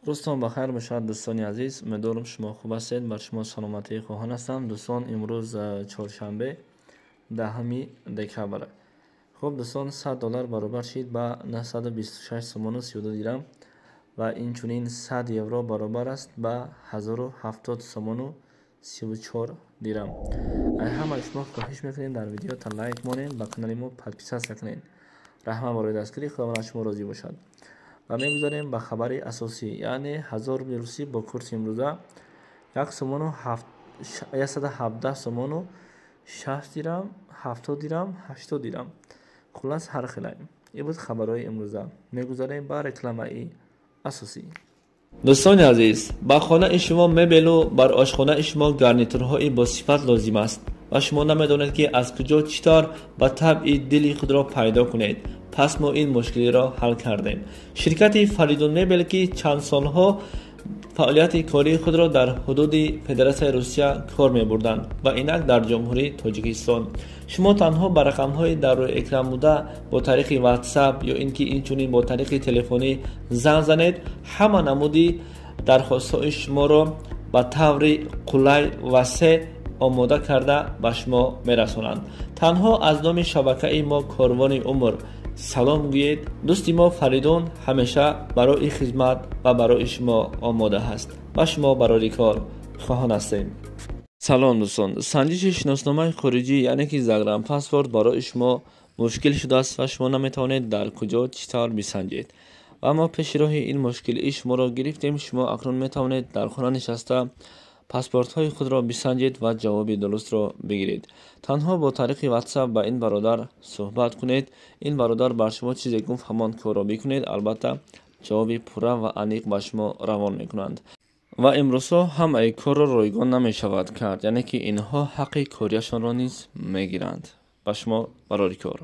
Рӯзтон ба хайр бошад, дӯстони азиз. Умедворам, шумо хуб ҳастед. Бар шумо саломатӣ хоҳон ҳастам. Дӯстон, имрӯз чоршанбе, 10 декабр. Хуб, дӯстон, 100 доллар баробар шид ба 926 сомону 32 дирам ва инчунин 100 евро баробар аст ба 1070 сомону 34 дирам. Ай ҳамаи шумо хоҳиш мекунем, дар видеота лайк монед, ба канали мо подписаться кунед. Раҳмат барои дастгирӣ, Худованд аз шумо розӣ бошад. Ва мегузарем ба хабари асосӣ, яъне 1000 рубли русӣ бо курси имрӯза як сомону 117 сомону 60 дирам, 70 дирам, 80 дирам, хуллас, ҳар хелай. Ин буд хабарҳои имрӯза. Мегузарем ба рекламаи асосӣ. Дӯстони азиз, ба хонаи шумо мебелу бар ошхонаи шумо гарнитурҳои босифат лозим аст ва шумо намедонед, ки аз куҷо, чӣ тавр ба табъи дили худро пайдо кунед. Пас мо ин мушкилиро ҳал кардем. Ширкати «Фаридун Мебел», ки чанд солҳо фаъолияти кории худро дар ҳудуди Федератсияи Русия кор мебурданд ва инак дар Ҷумҳурии Тоҷикистон. Шумо танҳо ба рақамҳои дар рӯи экран буда бо тариқи Ватсап ё ин ки инчунин бо тариқи телефонӣ занг занед. Ҳама намуди дархостҳои шуморо ба таври қулай васеъ омода карда ба шумо мерасонанд. Танҳо аз номи шабакаи мо «Корвони умр» салом гӯед. Дӯсти мо Фаридун ҳамеша барои хизмат ва барои шумо омода ҳаст ва шумо барори кор хоҳон ҳастем. Салом, дӯстон! Санҷиши шиносномаи хориҷӣ, яъне ки загранпаспорт, барои шумо мушкил шудааст ва шумо наметавонед дар куҷо, чӣ тавр бисанҷед. Ва мо пеши роҳи ин мушкилии шуморо гирифтем. Шумо акнун метавонед дар хона нишаста паспортҳои худро бисанҷед ва ҷавоби дурустро бигиред. Танҳо бо тариқи Ватсап ба ин бародар суҳбат кунед. Ин бародар бар шумо чизе гуфт, ҳамон корро бикунед. Албатта, ҷавоби пурра ва аниқ ба шумо равон мекунанд. Ва имрӯзҳо ҳамаи корро ройгон намешавад кард, яъне ки инҳо ҳаққи кориашонро низ мегиранд. Ба шумо барори кор.